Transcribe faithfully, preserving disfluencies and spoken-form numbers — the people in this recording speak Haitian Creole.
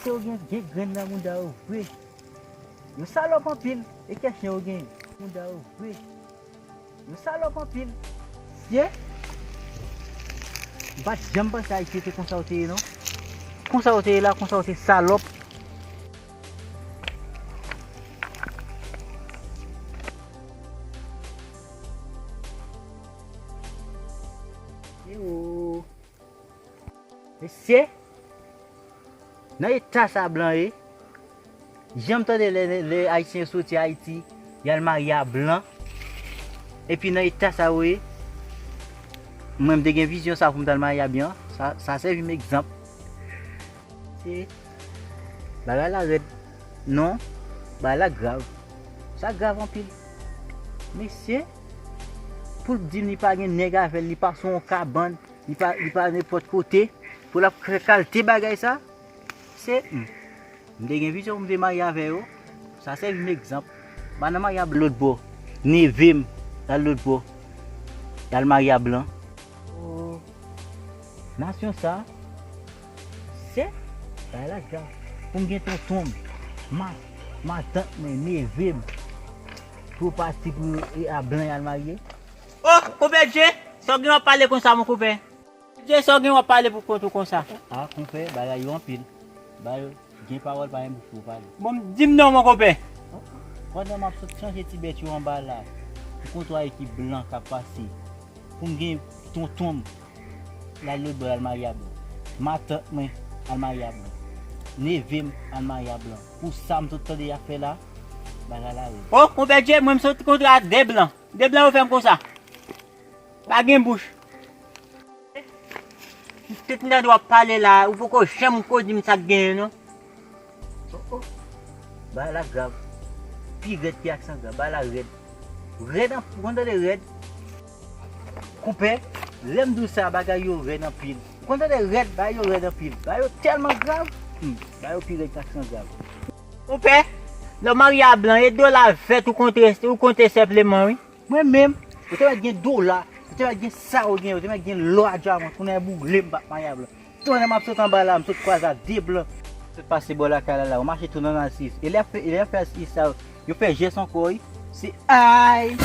Yo gen, gen grenn nan mouda yo vre. Yo salòp anpil. E kè chen yo gen mouda yo vre. Yo salòp anpil. Ye? M pa t janm panse Ayiti te konsa w te ye, non. Konsa w te ye la, konsa w te salòp. Yo. Mesye, nan eta sa blan ye, janm tande lè, lè, lè Ayisyen yo soti Ayiti, y al marye a blan. Epi nan eta sa yo ye, mwen m te gen vizyon sa pou m t al marye a blan. Sa, sa sèvi m egzanp. Se bagay la rèd. Non, bagay la grav. Sa grav anpil. Mesye, pou l di m li pa gen nèg avè l, li pa sou yon kabann, li pa, li pa nenpòt kote, pou l ap fè kalte bagay sa, se, hmm. M te gen vizyon pou m te marye avè yo. Sa sèvi m egzanp. M al nan marye a lòt bò. Neve m, l al lòt bò. L al marye a blan. Oh. Nasyon sa, se, bagay la grav. Pou m gen tonton m, ma, matant mwen, neve m, pou yo pati pou yo, e a blan y al marye. Oh, konpè Dje, sa w gen w ap pale konsa, mon konpè? Dje, sa w gen w ap pale pou kont ou konsa? Ah, konpè, bagay yo anpil. Bagay yo, gen pawòl pa gen bouch pou pale. Bon, di m non, mon konpè. Pandan m ap sot chanje ti bèt yo anba la, m kontware ki blan k ap pase. Pou m gen tonton m, l al lòt bò, l al marye a blan. Matant mwen al marye a blan. Neve m al marye a blan. Pou sa m sot tande y ap fè la, bagay la rèd. Oh, konpè Dje, mwen m sot kontre a de blan. De blan yo fè m konsa. Pa gen bouch. M te tande w ap pale la, ou poko janm ko di m sa k genyen, non. Oh, oh. Bagay la grav. Pi rèd ki aksan grav. Bagay la rèd. Rèd an, ou konn tande rèd? Konpè, lè m di w sa, bagay yo rèd anpil. Ou konn tande rèd, bagay yo rèd anpil. Bagay yo tèlman grav. Hmm, bagay yo pi rèd ki aksan grav. Konpè, lè w marye a blan, e dola vèt ou konte, ou konte senpleman, wi. Mwen menm, yo te mèt gen dola, yo te mèt gen sa yo gen, yo te mèt gen lò a dyaman, kounye a boule m p ap marye a blan. Tonnè m ap sot anba la, m sot kwaze a de blan. Sot pase bò lakay la la, ou mache tou nan nasis. E lè fè, e lè fè asis sa, yo fè jès ankò, wi. Se ay!